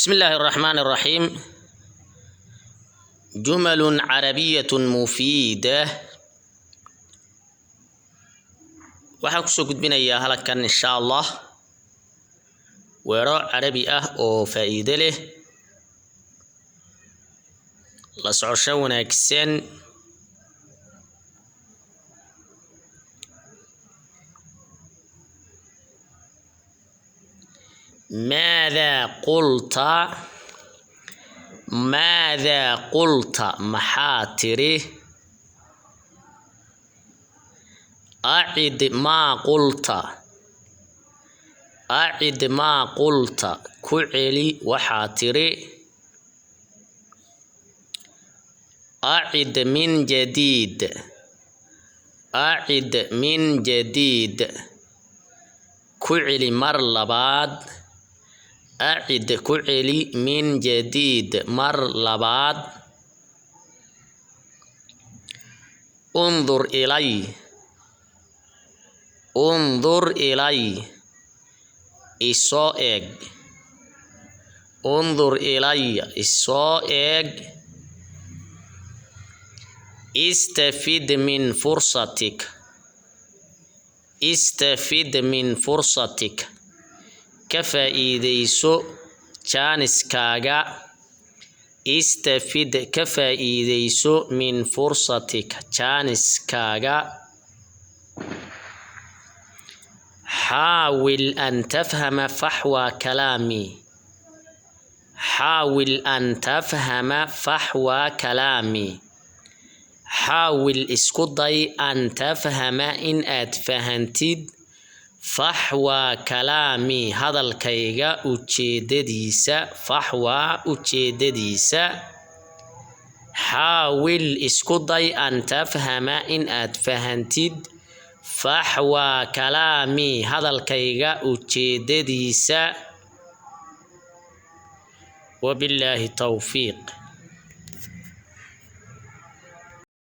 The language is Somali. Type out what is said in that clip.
بسم الله الرحمن الرحيم. جمل عربية مفيدة. Waxaan kusoo gudbinayaa halkan, insha Allah, weero Carabi ah oo faa'iido leh. La socosho wanaagsan. ماذا قلت؟ ماذا قلت؟ Maxaa tiri? أعد ما قلت. أعد ما قلت. Ku celi waxaa tiri. أعد من جديد. أعد من جديد. Ku celi mar labaad. أعد, ku celi, من جديد, mar labaad. انظر إلي. انظر إلي. Isoo eeg. انظر إلي. Isoo eeg. استفد من فرصتك. استفد من فرصتك. Ka faa'iidayso jaaniskaaga. استفد, ka faa'iidayso, من فرصتك, jaaniskaaga. حاول أن تفهم فحوى كلامي. حاول أن تفهم فحوى كلامي. حاول, isku day, أن تفهم, in aad fahantid, فحوى كلامي, hadalkayga ujeedadiisa. فحوى, ujeedadiisa. حاول, isku day, أن تفهم, in aad fahantid, فحوى كلامي, hadalkayga ujeedadiisa. وبالله التوفيق.